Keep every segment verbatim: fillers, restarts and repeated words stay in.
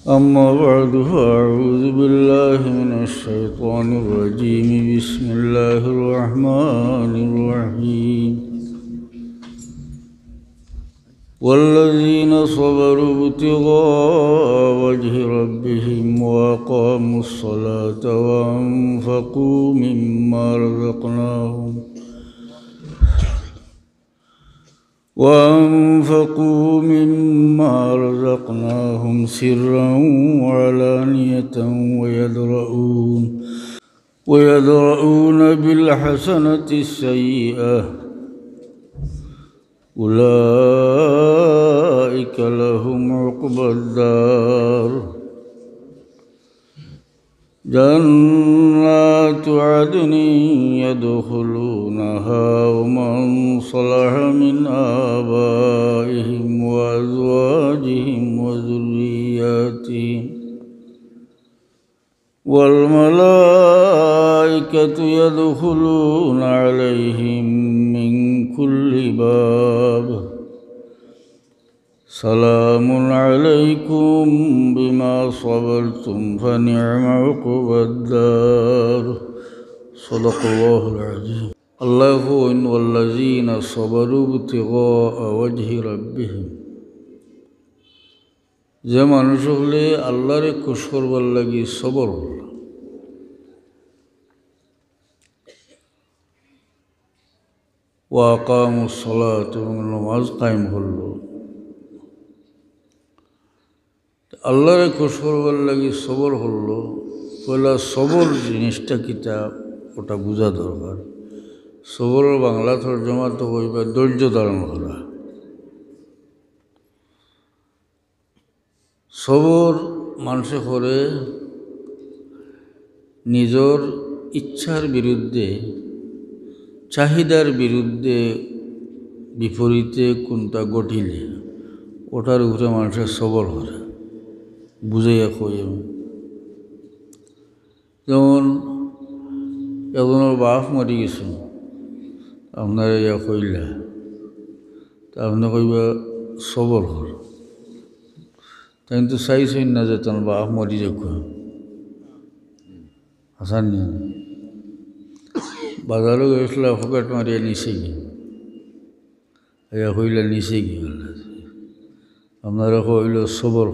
أما بعد، فأعوذ بالله من الشيطان الرجيم. بسم الله الرحمن الرحيم. والذين صبروا ابتغاء وجه ربهم وأقاموا الصلاة وأنفقوا مما رزقناهم وأنفقوا مما رزقناهم سرا وعلانية ويدرؤون، ويدرؤون بالحسنة السيئة أولئك لهم عقبى الدار. جنات عدن يدخلونها ومن صلح من آبائهم وأزواجهم وذرياتهم والملائكة يدخلون عليهم من كل باب سلام عليكم بما صبرتم فنعم عقبى الدار. صدق الله العظيم. আল্লাহ কইন, "والذين صبروا ابتغاء وجه ربهم।" যে মানুষ অকলে আল্লাহরে খুশ করবার লাগি সবর করল। ওয়া আকামুস সালাত, এবং নামাজ কায়েম করল। আল্লাহরে খুশ করবার লাগি সবর করল। পয়লা সবর জিনিসটা কিতা, ওটা বুঝা দরকার। সবরর বাংলা তর্জমা তো কইবা ধৈর্য ধারণ করা। সবর মানষে করে নিজর ইচ্ছার বিরুদ্ধে, চাহিদার বিরুদ্ধে, বিপরীতে কুনটা ঘটিলে ওটার উপরে মানষে সবর করে। বুঝাইয়া কই আমি। যেমন একজনর বাপ মরি গেছইন, আপনারে ইয়া কইলা, তে আপনে কইবা, "সবর কর।" তাইন তো চাইছইন না যে তান বাপ মরি যাউক। হাছা নি? বাজারো গেছলা, পকেট মারিয়া নিছেগি। ইয়া কইলা, "নিছেগি।" আপনারে কইলো, "সবর।"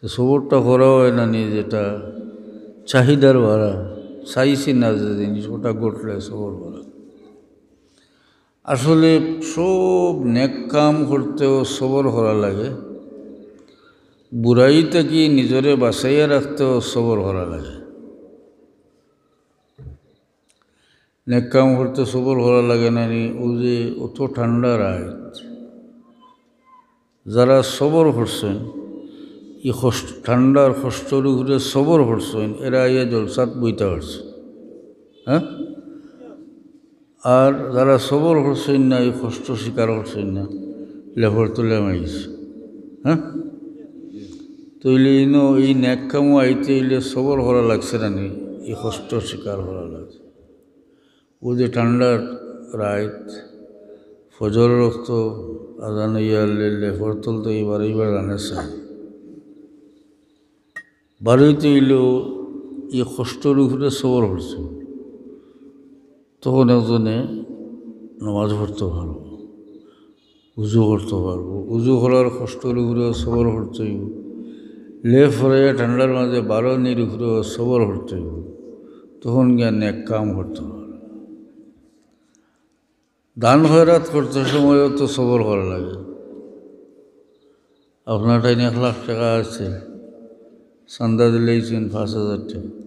তে সবরটা করা অয় না নি, যেটা চাহিদার বারা, চাইছি না যে জিনিস, ওটা ঘটলে সবর করা। আসলে সব নেক কাম করতেও সবর করা লাগে, বুরাই থাকি নিজরে বাঁচাইয়া রাখতেও সবর করা লাগে। নেক কাম করতে সবর করা লাগে না নি? অউ যে অত ঠান্ডা রাইত, যারা সবর করছইন, ই কষ্ট, ঠান্ডার কষ্টর উপরে সবর করছইন, এরা আইয়া জলসাত বইতা পারছইন। হ্যাঁ? আর যারা সবর করছইন না, ই কষ্ট স্বীকার করছইন না, লেফর তলে মাইছইন। হ্যাঁ? তইলে ইনো ই নেক কামো আইতে অইলে সবর করা লাগছে না নি? ই কষ্ট স্বীকার করা লাগছে। অউ যে ঠান্ডার রাইত, ফজরর অক্ত আজান অইয়া আইলে লেফর তল থাকি বারইবার জানে চায়। বারইতে অইলেও ই কষ্টর উপরে সবর করছে। তখন একজনে নামাজ পড়তো পারবো, উজু করতো পারবো। উজু করার কষ্টর উপরেও সবর করতে অইবো। লেফ ফরাইয়া ঠান্ডার মাঝে বারনির উপরেও সবর করতে অইবো। তখন গিয়া নেক কাম করতো পারবো। দান খয়রাত করতে সময়ও তো সবর করা লাগে। আপনার টাইন এক লাখ টেকা আছে, চান্দা দিলাইছইন পাঁচ হাজার টেকা।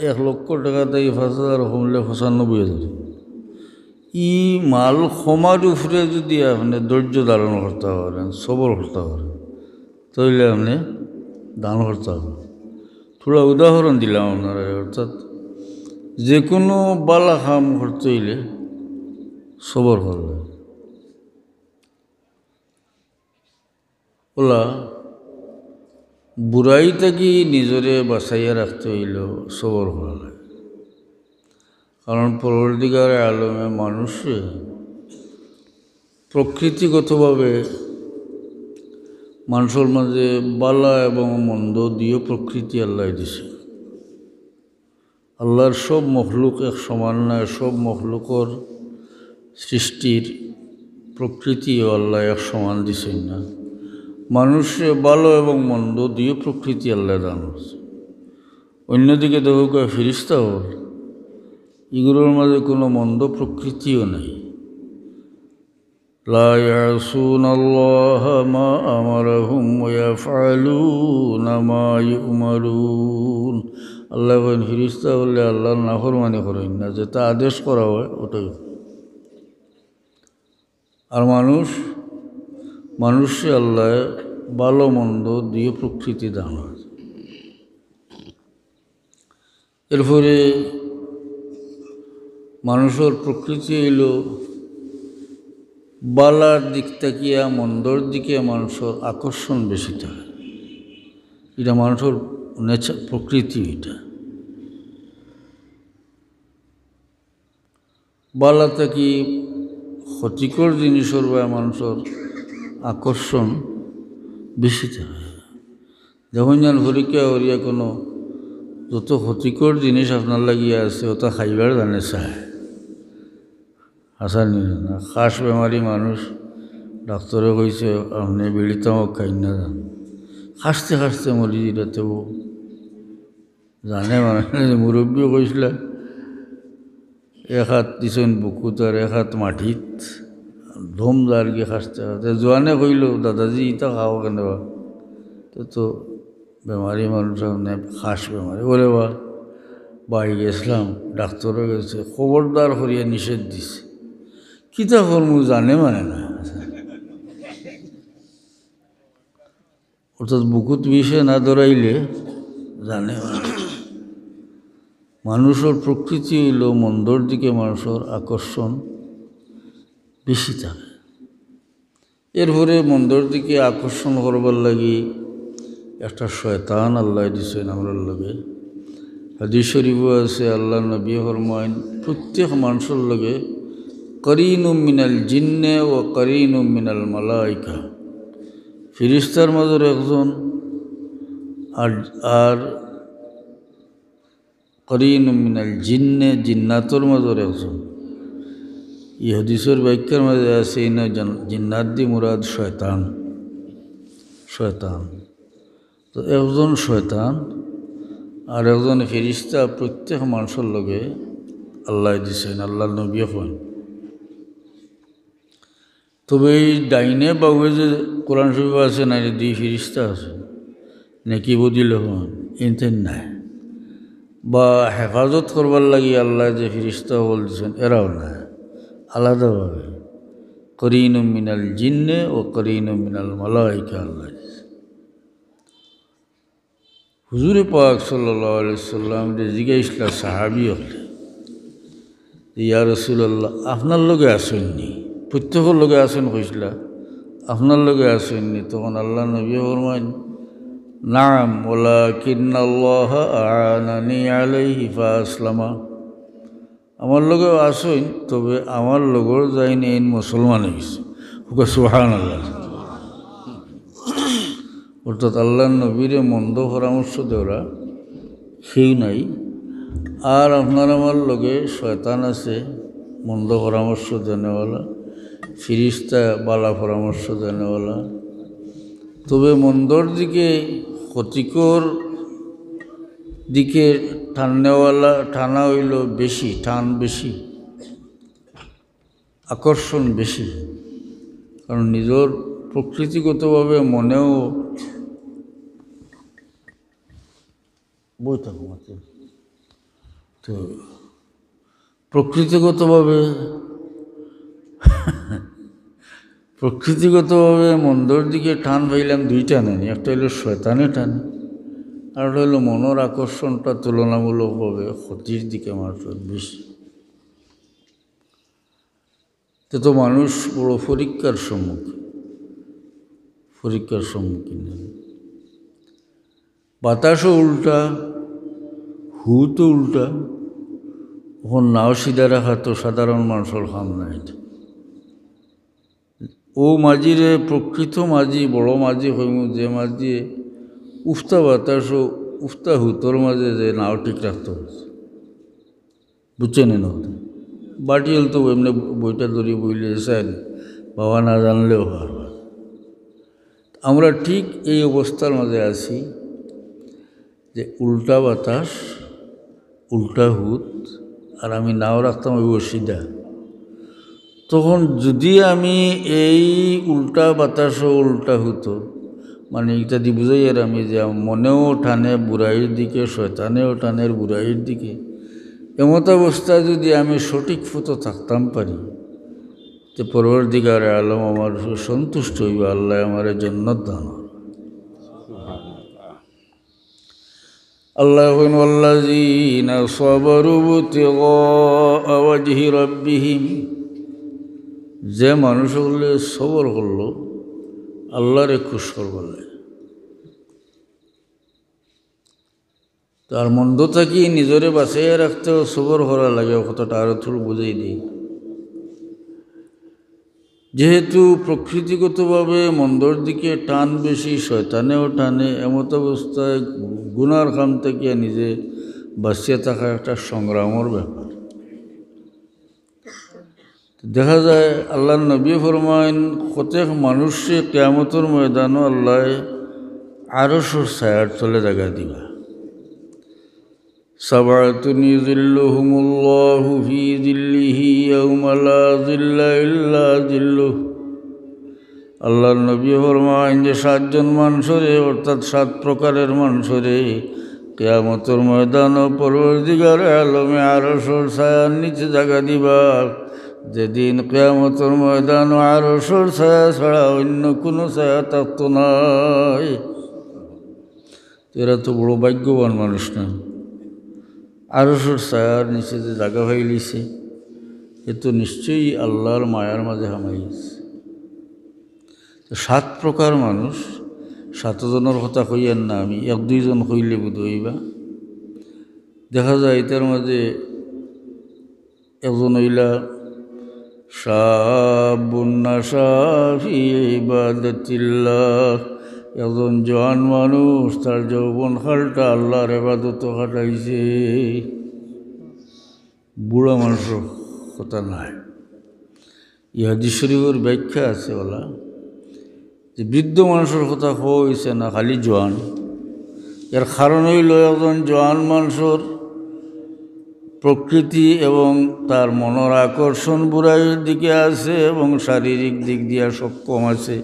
এক লক্ষ টেকা থাকি পাঁচ হাজার কমলে পঁচানব্বই হাজার। ই মাল কমার উপরে যুদি আপনে ধৈর্য ধারণ করতা পারেন, সবর করতা পারেন, তাইলে আপনে দান করতা পারবা। থুড়া উদাহরণ দিলাম আপনারারে, অর্থাৎ যেকুনু বালা কাম করতে অইলে সবর করা লাগে। অলা বুরাই থাকি নিজরে বাঁচাইয়া রাখতে অইলেও সবর করা লাগে। কারণ পরওয়ারদিগারে আলমে মানুষরে প্রকৃতিগতভাবে মানষর মাঝে বালা এবং মন্দ দুইও প্রকৃতি আল্লায় দিছে। আল্লার সব মখলুক এক সমান নায়, সব মখলুকর সৃষ্টির প্রকৃতিও আল্লায় এক সমান দিছইন না। মানুষরে বালা এবং মন্দ দুইও প্রকৃতি আল্লায় দান করছে। অন্যদিকে দেখউক্কা ফিরিস্তা অকল, ইগুলোর মাঝে কোনো মন্দ প্রকৃতিও নাই। لا يعصون الله ما أمرهم ويفعلون ما يؤمرون। আল্লায় কইন, ফিরিস্তা অকলে আল্লার নাফরমানি করইন না, যেটা আদেশ করা অয় ওটাই। আর মানুষ, মানুষরে আল্লায় বালা মন্দ দুইও প্রকৃতি দান করছে। এরপরে মানষর প্রকৃতি অইলো বালার দিক থাকিয়া মন্দর দিকে মানষর আকর্ষণ বেশি থাকে। ইটা মানষর nature, প্রকৃতি ইটা। বালা থাকি ক্ষতিকর জিনিসর বায় মানষর আকর্ষণ বেশি থাকে। যখন যেন পরীক্ষা করিয়া কোনো যত ক্ষতিকর জিনিস আপনার লাগিয়া আছে, ওটা খাইবার জানে চায়। হাছা নি না? খাস বেমারি মানুষ, ডাক্তরে কইছে, "আপনে বিড়ি তামাক খাইন না যান।" খাসতে খাসতে মরি যাইতা। ও জানে মানে, মুরব্বিয়ে কইছলা, এক আত দিছইন বুকুত আর এক আত মাটিত, দম যারগি খাসতে খাসতে। জোয়ানে কইলো, "দাদাজি, ইতা খাও কেনে বা?" তো, তো বেমারি মানুষ, আপনে খাস বেমারি। ওরে বা, বাই গেছলাম, ডাক্তরে কইছে, খবরদার করিয়া নিষেধ দিছে। কিতা করমু জানে মানে না। অর্থাৎ বুকুত বিষে না ধরাইলে জানে। মানষর প্রকৃতি অইলো মন্দর দিকে মানষর আকর্ষণ বেশি থাকে। এরপরে মন্দর দিকে আকর্ষণ করবার লাগি একটা শয়তান আল্লায় দিছইন আমরার লগে। হাদিস শরীফও আছে, আল্লার নবী ফরমাইন, প্রত্যেক মানষর লগে করিনুম মিনাল জিন্নে ওয়া করিনুম মিনাল মালাইকা। ফিরিস্তার মাঝর একজন, আর, আর করিনুম মিনাল জিন্নে, জিন্নাতর মাঝর একজন। ই হাদিসর ব্যাখ্যার মাঝে আছে, ইনো জন-, জিন্নাত দি মুরাদ শয়তান, শয়তান। তো একজন শয়তান আর একজন ফিরিস্তা প্রত্যেক মানষর লগে আল্লায় দিছইন, আল্লার নবীয়ে কইন। তবে এই ডাইনে বাউয়ে যে কোরআন শরীফ আছে না, যে দুই ফিরিস্তা আছে, নেকি বদি লেখইন, ইনতে নায়। বা হেফাজত করবার লাগি আল্লায় যে ফিরিস্তা অকল দিছইন, এরাও নায়, আলাদাভাবে। করিনুম মিনাল জিন্নে ও করিনুম মিনাল মালাইকা আল্লায় দিছইন। হুজুরে পাক সাল্লাল্লাহু আলাইহি সাল্লামরে জিগাইছলা সাহাবী অকলে, "ইয়া রাসূলুল্লাহ, আপনার লগে আছইন নি?" প্রত্যেকর লগে আছইন কইছলা, "আপনার লগে আছইন নি?" তখন আল্লার নবী ফরমাইন, "নাম, ওয়ালাকিন্নাল্লাহা আআনানি আলাইহি ফাআসলামা।" আমার লগেও আছইন, তবে আমার লগর যাইন এইন মুসলমান অইগেছে। কউক্কা সুবহানাল্লাহ। অর্থাৎ আল্লার নবীরে মন্দ পরামর্শ দেওরা কেউ নাই। আর আপনার আমার লগে শয়তান আছে, মন্দ পরামর্শ দেনেওয়ালা, ফিরিস্তা বালা পরামর্শ দেনেওয়ালা। তবে মন্দর দিকে, ক্ষতিকর দিকে টাননেওয়ালা, টানা অইলো বেশি, টান বেশি, আকর্ষণ বেশি। কারণ নিজর প্রকৃতিগতভাবে মনেও বই থাকো মাত্র। তো প্রকৃতিগতভাবে, প্রকৃতিগতভাবে মন্দর দিকে টান পাইলাম দুইটা নানি, একটা অইলো শয়তানে টানে, আর একটা অইলো মনর আকর্ষণটা তুলনামূলকভাবে ক্ষতির দিকে মানষর বেশি। তে তো মানুষ বড় পরীক্ষার সম্মুখীন, পরীক্ষার সম্মুখীন। বাতাসও উল্টা, হুতও উল্টা। অখন নাও সিধা রাখা তো সাধারণ মানষর কাম নায়। ও মাঝিরে প্রকৃত মাঝি, বড় মাঝি কইমু, যে মাঝিয়ে উফতা বাতাস ও উফতা হুতর মাঝে যে নাও ঠিক রাখতো। বুঝছইন নি না? বাটিয়াল তো এমনে বইটা ধরি বইলে চায় নি, বাবা না জানলেও পারবা। আমরা ঠিক এই অবস্থার মাঝে আছি যে উল্টা বাতাস, উল্টা হুত, আর আমি নাও রাখতাম ওই সিধা। তখন যদি আমি এই উল্টা বাতাস ও উল্টা হুত, মানে ইত্যাদি বুঝাইয়ার আমি যে মনেও টানে বুরাইর দিকে, শয়তানেও টানের বুরাইর দিকে, এমত অবস্থায় যদি আমি সঠিক পথো থাকতাম পারি, তে পরওয়ারদিগারে আলম আমার উপরে সন্তুষ্ট অইবা, আল্লায় আমারে জান্নাত দান করবা। আল্লায় কইন, "ওয়াল্লাযীনা সাবারু ইবতিগা ওয়াজহি রাব্বিহিম", যে মানুষ অকলে সবর করলো আল্লারে খুশ করবার লাগি। তার মন্দ থাকি নিজরে বাঁচাইয়া রাখতেও সবর করা লাগে, কথাটা আরো থুড়ু বুঝাই দিই। যেহেতু প্রকৃতিগতভাবে মন্দর দিকে টান বেশি, শয়তানেও টানে, এমত অবস্থায় গুনার কাম থাকিয়া নিজে বাঁচিয়া থাকা একটা সংগ্রামর ব্যাপার। দেখা যায় আল্লাহর নবী ফরমাইন, প্রত্যেক মানুষরে কিয়ামতর ময়দানো আল্লায় আরশর ছায়ার তলে জাগা দিবা। সাবাতুন ইউযিল্লুহুমুল্লাহু ফি যিল্লিহি ইয়াওমা লা যিল্লা ইল্লা যিল্লুহ। আল্লাহর নবী ফরমাইন যে সাতজন মানুষরে, অর্থাৎ সাত প্রকারের মানুষরে, কিয়ামতর ময়দানো পরওয়ারদিগারে আলমে আরশর ছায়ার নিচে জাগা দিবা। যেদিন কিয়ামতর ময়দানো আরশর ছায়া ছাড়া অন্য কোনো ছায়া থাকতো নায়। তো এরা তো বড় ভাগ্যবান মানুষ না? আরশর ছায়ার নিচে যে জাগা পাইলিছে, এ তো নিশ্চয়ই আল্লাহর মায়ার মাঝে হামাইছে। তো সাত প্রকার মানুষ, সাত জনর কথা কইয়ার না আমি, এক দুইজন কইলে বুঝ অইবা। দেখা যায় ইতার মাঝে একজন অইলা শাবুন নাশা ফি ইবাদাতিল্লাহ, একজন জোয়ান মানুষ, তার যৌবন কালটা আল্লাহর ইবাদতো কাটাইছে। বুড়া মানুষর কথা নায়। ই হাদিস শরীফর ব্যাখ্যা আছে ওলা, যে বৃদ্ধ মানুষর কথা কওয়া অইছে না, খালি জোয়ান। এর কারণ অইলো একজন জোয়ান মানুষর প্রকৃতি এবং তার মনর আকর্ষণ বুরাইর দিকে আছে এবং শারীরিক দিক দিয়া সক্ষম আছে,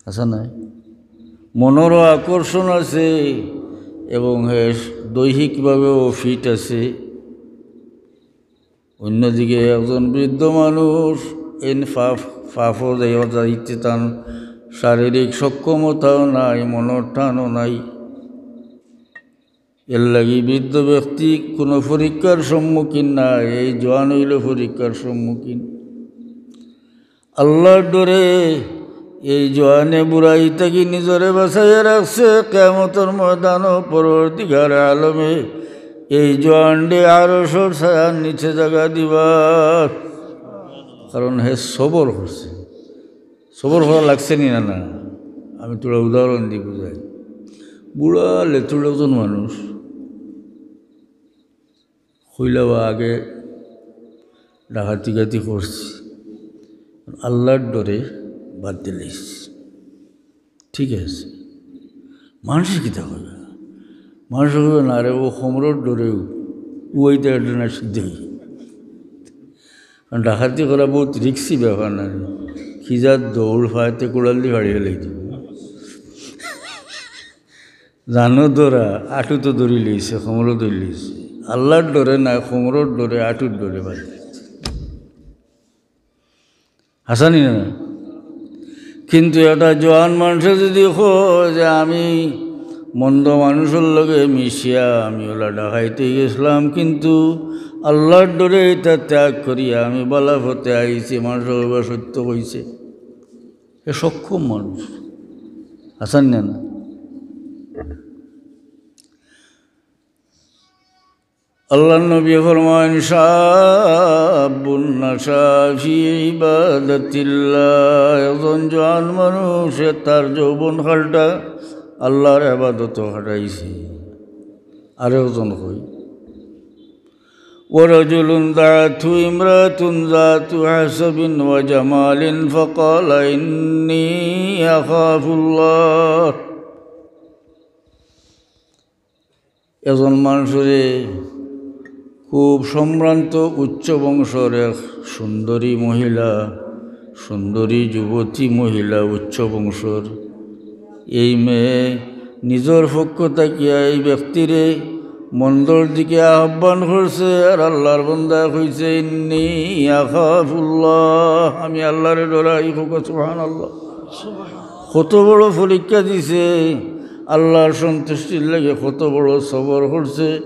আছে না? মনরও আকর্ষণ আছে এবং হে দৈহিকভাবেও ফিট আছে। অন্যদিকে একজন বৃদ্ধ মানুষ এন ফাফ-, ফাফো যাইতে তান শারীরিক সক্ষমতাও নাই, মনর টানও নাই। এর লাগি বৃদ্ধ ব্যক্তি কোনো পরীক্ষার সম্মুখীন না, এই জোয়ান অইলো পরীক্ষার সম্মুখীন। আল্লাহর ডরে এই জোয়ানে বুরাই থাকি নিজরে বাঁচাইয়া রাখছে, কিয়ামতর ময়দানো পরওয়ারদিগারে আলমে এই জোয়ানরে আরশর ছায়ার নিচে জাগা দিবা, কারণ হে সবর করছে। সবর করা লাগছে নি না? না, আমি থুড়া উদাহরণ দি বুঝাই। বুড়া লেতুড় একজন মানুষ, কইলা বা আগে ডাকাতি গাতি করছি, আল্লাহর ডরে বাদ দিলাইছি। ঠিক আছে, মানুষে কিতা কইবা? মানুষে কইবা, "না রে, ও খমরর ডরেউ, ও ইতা এটা না সিদ্ধ অই।" কারণ ডাকাতি করা বহুত রিক্সি ব্যাপার না রে। কি যার দৌড় ফাইতে কুড়াল দি ফাড়িয়া লাইতে। জানো ধরা, আটু তো ধরি লইছে, খমরও ধরি লইছে। আল্লাহর ডরে না, খমরর ডরে, আটুর ডরে বাদ দিছে। হাছা নি না? কিন্তু একটা জোয়ান মানুষে যদি কয় যে আমি মন্দ মানুষর লগে মিশিয়া আমি ওলা ডাকাইতে গেছিলাম, কিন্তু আল্লাহর ডরে এটা ত্যাগ করিয়া আমি বালা পথে আইছি, মানুষে কইবা সত্য কইছে। এ সক্ষম মানুষ। হাছা নি না? আল্লাহর নবী ফরমাইন, "শাবুন নাশা ফি ইবাদাতিল্লাহ", একজন জোয়ান মানুষ, তার যৌবন কালটা আল্লাহর ইবাদতো কাটাইছে। আরেকজন কই, "ওয়া রাজুলুন দাআতহু ইমরাতুন যাতু হাসাবিন ওয়া জামালিন ফাকালা, ইন্নী আখাফুল্লাহ।" একজন মানুষরে খুব সম্ভ্রান্ত উচ্চ বংশর এক সুন্দরী মহিলা, সুন্দরী যুবতী মহিলা উচ্চ বংশর, এই মেয়ে নিজর পক্ষ থাকিয়া এই ব্যক্তিরে মন্দর দিকে আহ্বান করছে, আর আল্লাহর বন্দায় কইছে, "ইন্নী আখাফুল্লাহ, আমি আল্লাহরে ডরাই।" কউক্কা সুবহানাল্লাহ। কত বড় পরীক্ষা দিছে, আল্লাহর সন্তুষ্টির লাগি কত বড় সবর করছে।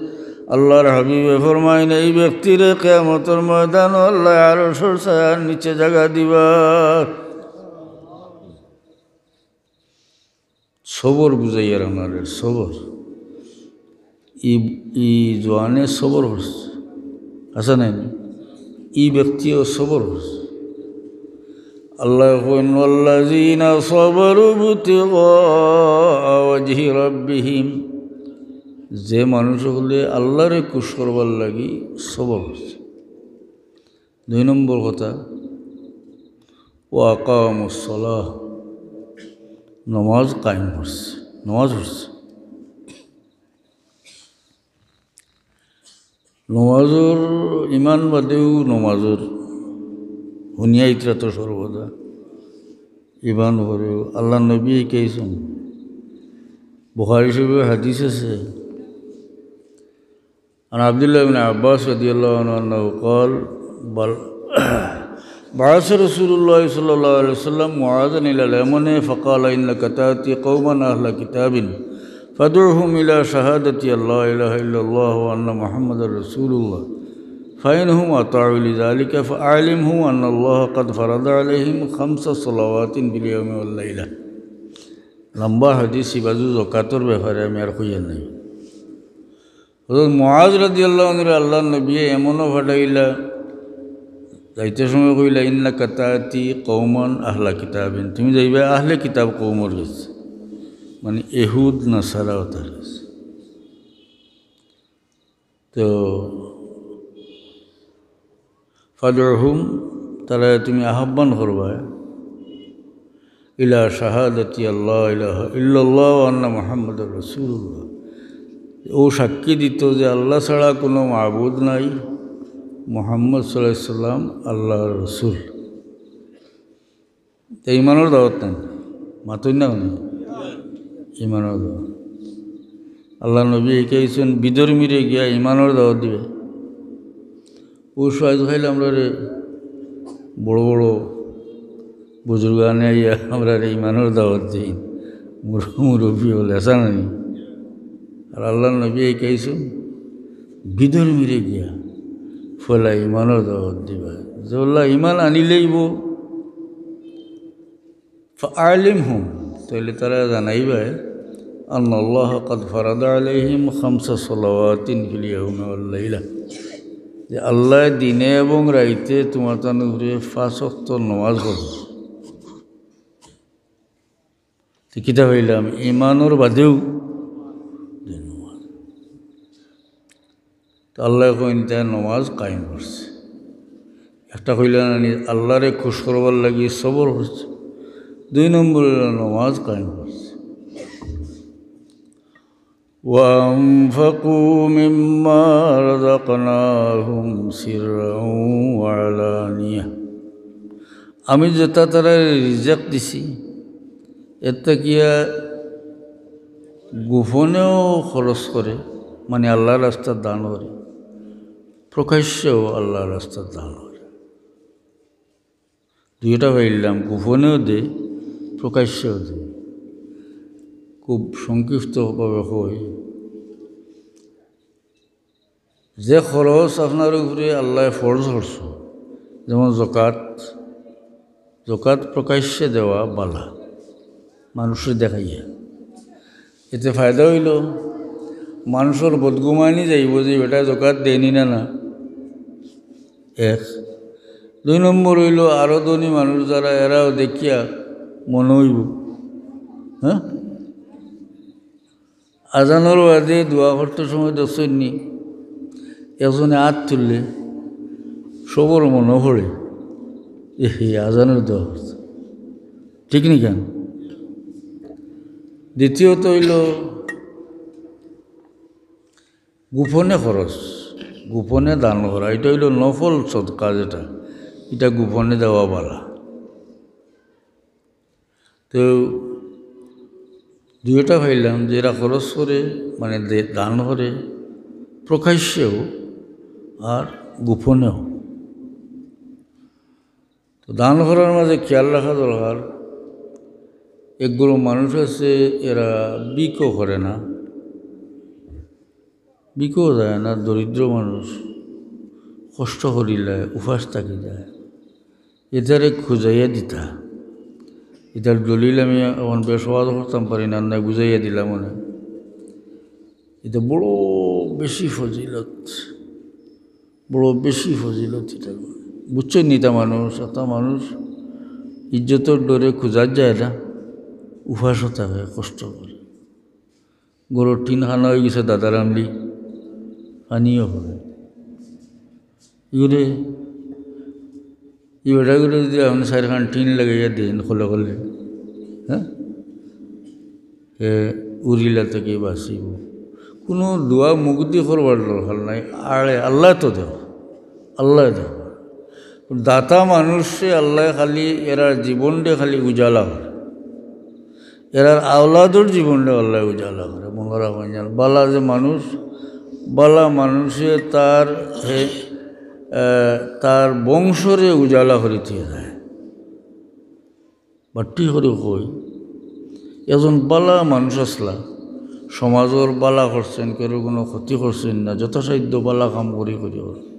আল্লাহর হাবিবে ফরমাইন, এই ব্যক্তিরে কিয়ামতর ময়দানো আল্লায় আরশর ছায়ার নিচে জাগা দিবা। সবর বুঝাইয়ার আপনারে, সবর। ই, ই জোয়ানে সবর করছে, আছে না নি? ই ব্যক্তিও সবর করছে। আল্লায় কইন, "ওয়াল্লাযীনা সাবারু ইবতিগা ওয়াজহি রাব্বিহিম", যে মানুষ অকলে আল্লাহরে খুশ করবার লাগি সবর করছে। দুই নম্বর কথা, "ওয়া আকামুস সালাহ", নমাজ কায়েম করছে, নমাজ পড়ছে। নমাজর, ইমান বাদেও নমাজর, হুনিয়া ইতরা তো সর্বদা ইমান বাদেও। আল্লাহর নবী শিখাইছইন, বুখারী শরীফর হাদিস আছে, عن عبد الله بن عباس رضي الله عنه أنه قال، بل-، بعث رسول الله صلى الله عليه وسلم معاذا إلى اليمن فقال، إنك تأتي قوما أهل كتاب فادعهم إلى شهادة أن لا إله إلا الله وأن محمدا رسول الله، فإن هم أطاعوا لذلك فأعلمهم أن الله قد فرض عليهم خمس صلوات في اليوم والليلة। লম্বা হাদিস, ইবাজু জকাতর ব্যাপারে আমি আর কইয়ার নাই। হযরত মুআজ রাদিয়াল্লাহু আনহুরে আল্লাহর নবীয়ে ইয়ামনো পাঠাইলা, যাইতে সময় কইলা, "ইন্নাকা তাতি কওমান আহলা কিতাবিন", তুমি যাইবা আহলে কিতাব কওমর গেছে, মানে ইহুদ নাসারা অতার গেছে। তো ফাদউহুম, তারারে তুমি আহ্বান করবায়, ইলা শাহাদাতি আল্লা ইলাহা ইল্লাল্লাহ ওয়া আন্না মুহাম্মাদুর রাসূলুল্লাহ, অউ সাক্ষী দিতো যে আল্লাহ ছাড়া কুনু মাবুদ নাই, মুহাম্মদ সাল্লাল্লাহু আলাইহি ওয়াসাল্লাম আল্লাহর রাসূল। তে ইমানর দাওয়াত নায়, মাতইন না কেনে? ইমানর দাওয়াত। আল্লাহর নবী শিখাইছইন বিধর্মীরে গিয়া ইমানর দাওয়াত দিবায়। অউ সময় আইজ খাইল আমরারে বড় বড় বুজুর্গানে আইয়া আমরারে ইমানর দাওয়াত দেইন, মুর-, মুরব্বি অকলে, আছে না নি? আর আল্লাহর নবী শিখাইছইন বিধর্মীরে গিয়া পয়লা ইমানর দাওয়াত দিবায়। যে অলা ইমান আনিলাইবো, ফাআলিমহুম, তাইলে তারারে জানাইবায়, আন্নাল্লাহা কাদ ফারাদা আলাইহিম খামসা সালাওয়াতিন ফিল ইয়াউমি ওয়াল লাইলা, যে আল্লায় দিনে এবং রাইতে তুমার তান উপরে পাঁচ ওয়াক্ত নমাজ ফরজ। তে কিতা কইলাম? ইমানর বাদেও যে নমাজ। তো আল্লায় কইন, তারা নমাজ কায়েম করছে। একটা কইলা না নি, আল্লাহরে খুশ করবার লাগি সবর করছে। দুই নম্বর অইলো নমাজ কায়েম করছে। وأنفقوا مما رزقناهم سرا وعلانية। আমি যেটা তারারে রিজিক দিছি, এর থাকিয়া গোপনেও খরচ করে, মানে আল্লাহর রাস্তাত দান করে, প্রকাশ্যেও আল্লাহর রাস্তাত দান করে। দুইটা পাইলাম, গোপনেও দে, প্রকাশ্যেও দে। খুব সংক্ষিপ্তভাবে কই, যে খরচ আপনার উপরে আল্লায় ফরজ করছইন, যেমন জকাত, জকাত প্রকাশ্যে দেওয়া বালা, মানুষরে দেখাইয়া, এতে ফায়দা অইলো। মানষর বদগুমানি যাইবো যে বেটায় জকাত দেয়নি না, না। এক। দুই নম্বর অইলো, আরো ধনী মানুষ যারা, এরাও দেখিয়া মনো অইবো, হ্যাঁ। আজানর বাদে দোয়া করতে সময় দেখছইন নি, একজনে আত তুললে সবর মনো পড়ে, এ হে, আজানর দোয়া করছে, ঠিক নি কেন? দ্বিতীয়ত অইলো গোপনে খরচ, গোপনে দান করা, ইটা অইলো নফল সদকা যেটা, ইটা গোপনে দেওয়া বালা। তো দুইটা পাইলাম, যেরা খরচ করে, মানে দে-, দান করে প্রকাশ্যেও আর গোপনেও। তো দান করার মাঝে খেয়াল রাখা দরকার, একগুলো মানুষ আছে, এরা ভিকও করে না, ভিকও যায় না, দরিদ্র মানুষ, কষ্ট করিলায়, উপাস থাকি যায়, এটারে খুজাইয়া দিতা। এটার দলিল আমি এখন বেশ ওয়াজ করতাম পারি না, নাই বুঝাইয়া দিলাম মনে। এটা বড় বেশি ফজিলত, বড় বেশি ফজিলত এটা। বুঝছইন নি, এটা মানুষ, একটা মানুষ ইজ্জতর ডরে খুজার যায় না, উপাসও থাকে, কষ্ট করে। ঘরর টিন খানা অই গেছে দাদার আমলি, পানিও হবে। ইগুরে, ই বেটাগুরে যদি আপনে চাইরখান টিন লাগাইয়া দেইন খলে খলে, হ্যাঁ, হে উড়িলা থাকি বাঁচিবো। কুনু দোয়া মুখদি করবার দরকার নাই, আরে আল্লায় তো দেও, আল্লায় দেও। দাতা মানুষরে আল্লায় খালি এরার জীবনরে খালি উজালা করে, এরার আওলাদর জীবনরে আল্লায় উজালা করে। মনো রাখইন যেন, বালা যে মানুষ, বালা মানুষে তার, হে, আহ, তার বংশরে উজালা করি থুইয়া যায়। বাট্টি করি কই, একজন বালা মানুষ আছলা, সমাজর বালা করছইন, কেউর কুনু ক্ষতি করছইন না, যথাসাধ্য বালা কাম করি করি করছইন।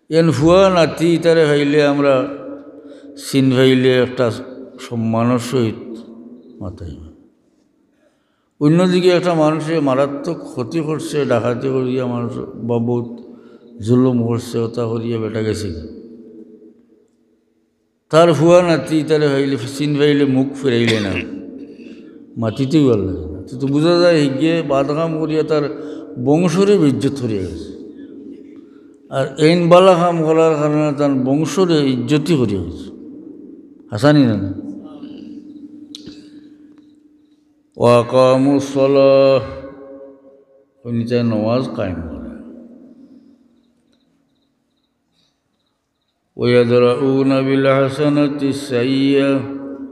এন ফুয়া নাতি ইতারে পাইলে আমরা চিন পাইলে একটা সম্মানর সহিত মাতাই। অন্যদিকে একটা মানুষে মারাত্মক ক্ষতি করছে, ডাকাতি করিয়া মানুষ বা বহুত জুলুম করছে, ওটা করিয়া বেটা গেছে। তার ফুয়া নাতি ইতারে পাইলে, চিন পাইলে মুখ ফিরাইলে না, মাতিতেউ ভালা লাগে না। তো, তো বুঝা যায়, হিগে বাদ কাম করিয়া তার বংশরে বেইজ্জত করিয়া গেছে। আর এইন বালা কাম করার কারণে তার বংশরে ইজ্জতি করিয়া গেছে। হাছা নি না? ওয়া আকামুস সালাহ, অউ নিতায় নমাজ কায়েম করে। ওয়া ইয়াদরাউনা বিল হাসানাতিস সাইয়্যা,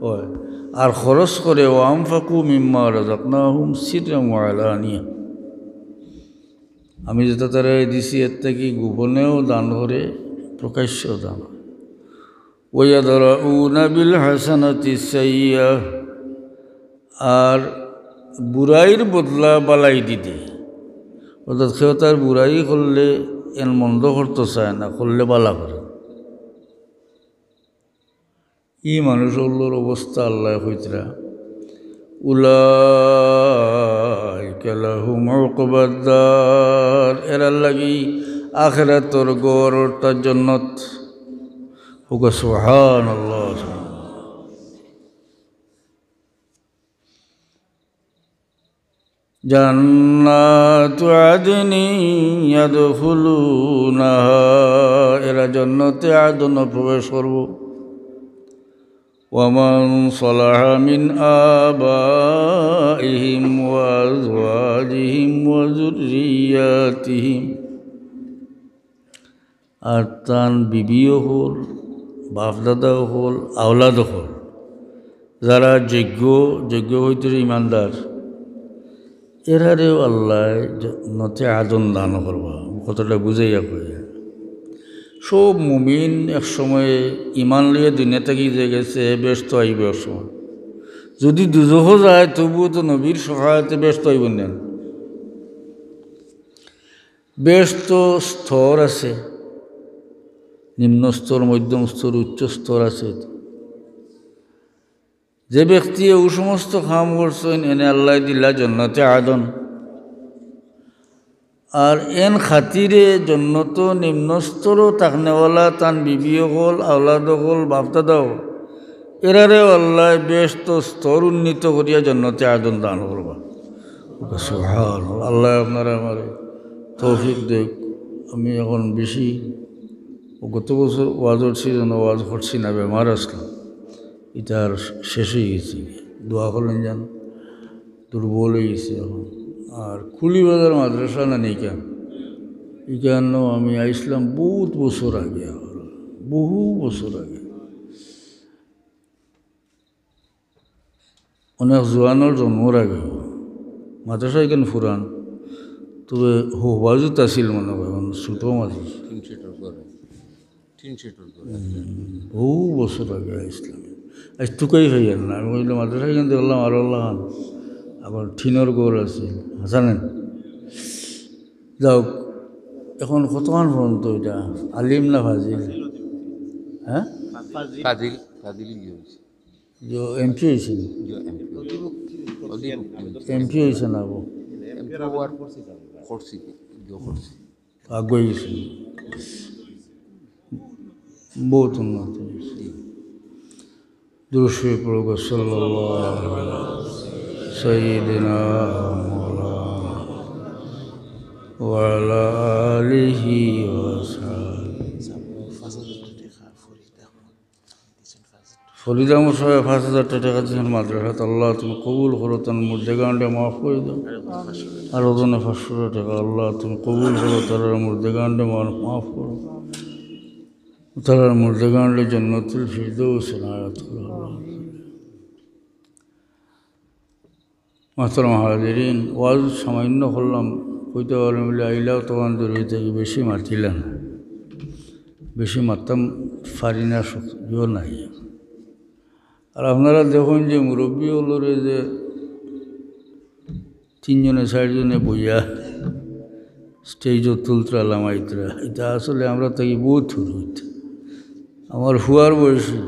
ওই, আর খরচ করে, ওয়া আনফাকু মিম্মা রাযাকনাহুম সিররান ওয়া আলানিয়া। আমি যেটা তারে দিছি, এর থাকি গোপনেও দান করে, প্রকাশ্যেও দান করে। ওয়া ইয়াদরাউনা বিল হাসানাতিস সাইয়্যা, আর বুরাইর বদলা বালাই দিতে। অর্থাৎ কেউ তার বুরাই করলে এন মন্দ করতো চায় না, করলে বালা করে। ই মানুষ অকলর অবস্থা আল্লায় কইতরা, উলাইকা লাহুম উকবাদ দার, এরার লাগি আখেরাতর ঘর অর্থাৎ জন্নত। কউক্কা সুবহানাল্লাহ। জান্নাতু আদনিন ইয়াদখুলুনাহা, এরা জন্নতে আদন প্রবেশ করবো। ওয়া মান সালাহা মিন আবাইহিম ওয়া আজওয়াজিহিম ওয়া যুররিয়াতিহিম, আর তান বিবি অকল, বাপ-দাদা অকল, আওলাদ অকল, যারা যোগ্য, যোগ্য অইতরে ইমানদার, এরারেও আল্লায় জন্নতে আদন দান করবা। কথাটা বুঝাইয়া কইয়া, সব মুমিন এক সময়ে ইমান লইয়া দুনিয়া থাকি যে গেছে, বেহেস্তো আইবো এক সময়। যদি দুজখো যায়, তবুও তো নবীর শফায়াতে বেহেস্তো আইবো না। বেহেস্তো স্তর আছে, নিম্ন স্তর, মধ্যম স্তর, উচ্চ স্তর আছে। যে ব্যক্তিয়ে অউ সমস্ত কাম করছইন, এনে আল্লায় দিলা জন্নতে আদন। আর এন খাতিরে জন্নতো নিম্ন স্তরো থাকনেওয়ালা তান বিবি অকল, আওলাদ অকল, বাপ-দাদা অকল, এরারেও আল্লায় বেহেস্তো স্তর উন্নীত করিয়া জন্নতে আদন দান করবা। সুবহানাল্লাহ। আল্লায় আপনারে আমারে তৌফিক দেউক। আমি অখন বেশি, গত বছর ওয়াজর সিজনো ওয়াজ করছি না, বেমার আছলাম, ইটা আর শেষ অইগেছে। দোয়া করইন যেন, দুর্বল অইগেছি অখন। আর কুলিবাজার মাদ্রাসা না নি ইখান, ইখানো আমি আইছলাম বউত বছর আগে, বহু বছর আগে, অনেক জোয়ানর জন্মর আগে। মাদ্রাসা ইখান পুরান, তবে হো-, হেফাজত আছিল মনে অয়, অখন ছোট মাদ্রাসা। টিন শেডর ঘর। টিন শেডর ঘর। হুম, বহু বছর আগে আইছলাম। আইজ তুকাই পাইয়ার না। আমি কইলাম, "মাদ্রাসা ইখান দেখলাম আরো লাখান।" আবার টিনর ঘর আছে, হাছা নানি? যাউক, অখন কতখান পর্যন্ত ইটা? আলিম না ফাজিল? হ্যাঁ? ফাজিল, ফাজিল গিয়া অইছে। যে এমপি অইছে নি? যে এমপি। অধিভুক্ত। এমপি অইছে না গো? এমপি অওয়ার করছি, যে করছি। আগুয়াই গেছে। বউত উন্নত অইছে। দুরূদ শরীফ পড়ুক, সাল্লাল্লাহু আলা সাইয়্যিদিনা মাওলানা ওয়া আলা আলিহি ওয়া সাহবিহি। ফরিদ আহমদ সাহেব পাঁচ হাজার টেকা দিছইন মাদ্রাসাত। আল্লাহ, তুমি কবুল করো, তান মুর্দেগানরে মাফ করি দেও। আর ওজনে পাঁচশো টেকা, আল্লাহ, তুমি কবুল করো, তারার মুর্দেগানরে মা-, মাফ করো, তারার মুর্দেগানরে জান্নাতুল ফিরদৌস এনায়েত করো। মোহতারাম হাজিরিন, ওয়াজ সামান্য করলাম, কইতে পারলাম বলে আইলাও তখন দূরে থাকি বেশি মাতিলাম, বেশি মাততাম পারি না, শক্তিও নাই। আর আপনারা দেখইন যে মুরব্বি অকলরে যে তিনজনে চাইরজনে বইয়া স্টেজো তুলতরা লামাইতরা, ইটা আসলে আমরা থাকি বউত হুরুত। আমার ফুয়ার বয়সী,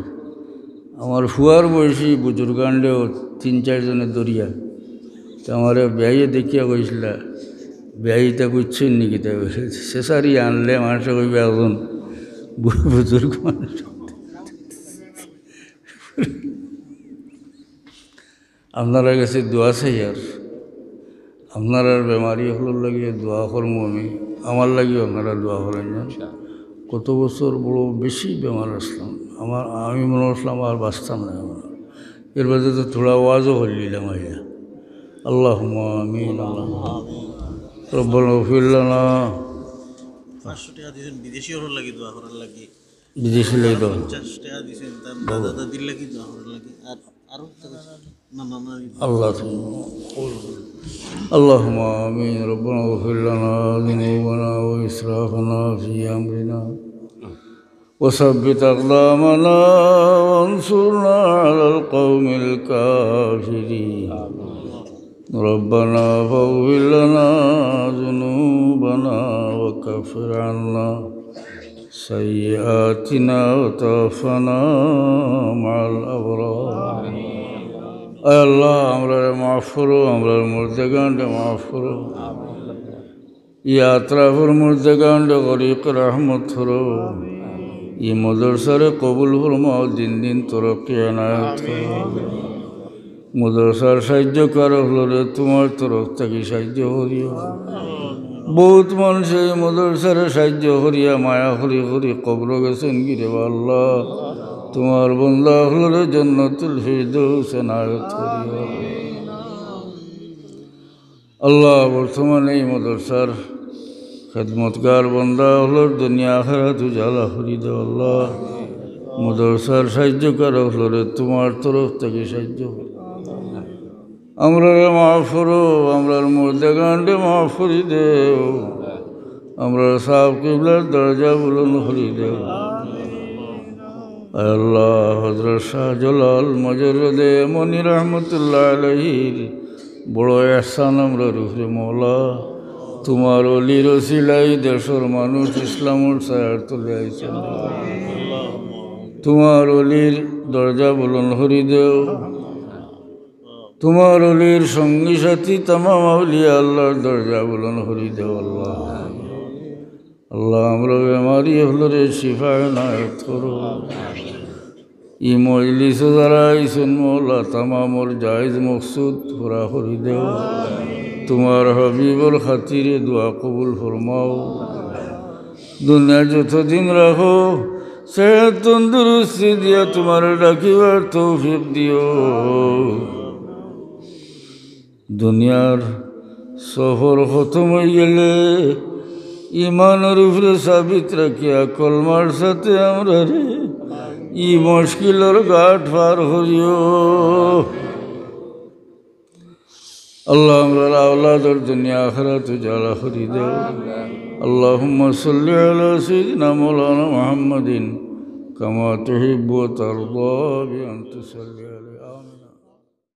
আমার ফুয়ার বয়সী বুজুর্গানরেও তিন চাইরজনে ধরিয়া, তো আমারে বিয়াইয়ে দেখিয়া কইছিলা, "বিয়াই, ইতা বুঝছইন নি কিতা?" কইলে, "শেষারি আনলে মানষে কইবা একজন বু-, বুজুর্গ মানুষ।" আপনারার গেছে দোয়া চাইয়ার, আপনারার বেমারি অকলর লাগি দোয়া করমু আমি, আমার লাগিও আপনারা দোয়া করইন যেন। কত বছর বড় বেশি বেমার আছলাম, আমার, আমি মনে করছিলাম আর বাঁচতাম না। আমার এর বাদে তো থুড়া ওয়াজও করিলিলাম আইয়া। আল্লাহুম্মা আমিন, আল্লাহুম্মা আমিন। রব্বানা ইগফির লানা। পাঁচশো টেকা দিছইন বিদেশি অকলর লাগি দোয়া করার লাগি। বিদেশি লাগি দোয়া। পঞ্চাশ টেকা দিছইন তান দাদা দাদির লাগি দোয়া করার লাগি। আর আরো তো না, না, না, আল্লাহ তুমি কবুল করো। اللهم آمين. ربنا اغفر لنا ذنوبنا وإسرافنا في أمرنا وثبت أقدامنا وانصرنا على القوم الكافرين. ربنا فاغفر لنا ذنوبنا وكفر عنا سيئاتنا وتوفنا مع الأبرار. আয় আল্লাহ, আমরারে মাফ করো, আমরার মুর্দেগানরে মাফ করো। ই আতরাফর মুর্দেগানরে গরিক রহমত করো। ই মাদ্রাসারে কবুল ফরমাও, দিন দিন তরক্কি এনায়েত করো। মাদ্রাসার সাহায্যকার অকলরে তুমার তরফ থাকি সাহায্য করিও। বউত মানষে ই মাদ্রাসারে সাহায্য করিয়া মায়া করি করি কবরো গেছইন গিরে বা আল্লাহ। তুমার বন্দা অকলরে জান্নাতুল ফিরদৌস এনায়েত করিও। আল্লাহ, বর্তমানে ই মাদ্রাসার খেদমতগার বন্দা অকলর দুনিয়া আখিরাত উজালা করি দেও আল্লাহ। মাদ্রাসার সাহায্যকার অকলরে তুমার তরফ থাকি সাহায্য করো। আমরারে মাফ করো, আমরার মুর্দেগানরে মাফ করি দেও। আমরার সাব কিবলার দরজা বুলন্দ করি দেও। আয় আল্লাহ, হযরত শাহজালাল মুজাররদে ইয়ামনি রহমতুল্লাহ আলাইহির বড় এহসান আমরার উপরে মওলা। তুমার অলির উসিলায় দেশর মানুষ ইসলামর ছায়ার তলে আইছইন। তুমার অলির দরজা বুলন্দ করি দেও। তুমার অলির সঙ্গী সাথী তামাম আউলিয়া আল্লার দরজা বুলন্দ করি দেও আল্লাহ। আল্লাহ, আমরা বেমারি অকলরে শিফা এনায়েত করো। ই মজলিসো যারা আইছইন মওলা, তামামর জায়েজ মকসুদ পুরা করি দেও। তুমার হাবিবর খাতিরে দোয়া কবুল ফরমাও। দুনিয়া যতদিন রাখো, সেহত তন্দুরুস্তি দিয়া তুমারে ডাকিবার তৌফিক দিও। দুনিয়ার সফর খতম অইগেলে ইমানর উপরে সাবিত রাখিয়া কলমার সাথে আমরারে ই মুশকিলর ঘাট পার করিও। আল্লাহ, আমরার আওলাদর দুনিয়া আখিরাত উজালা করি দেও। اللهم صل على سيدنا مولانا محمد كما تحب وترضى بأن تصلي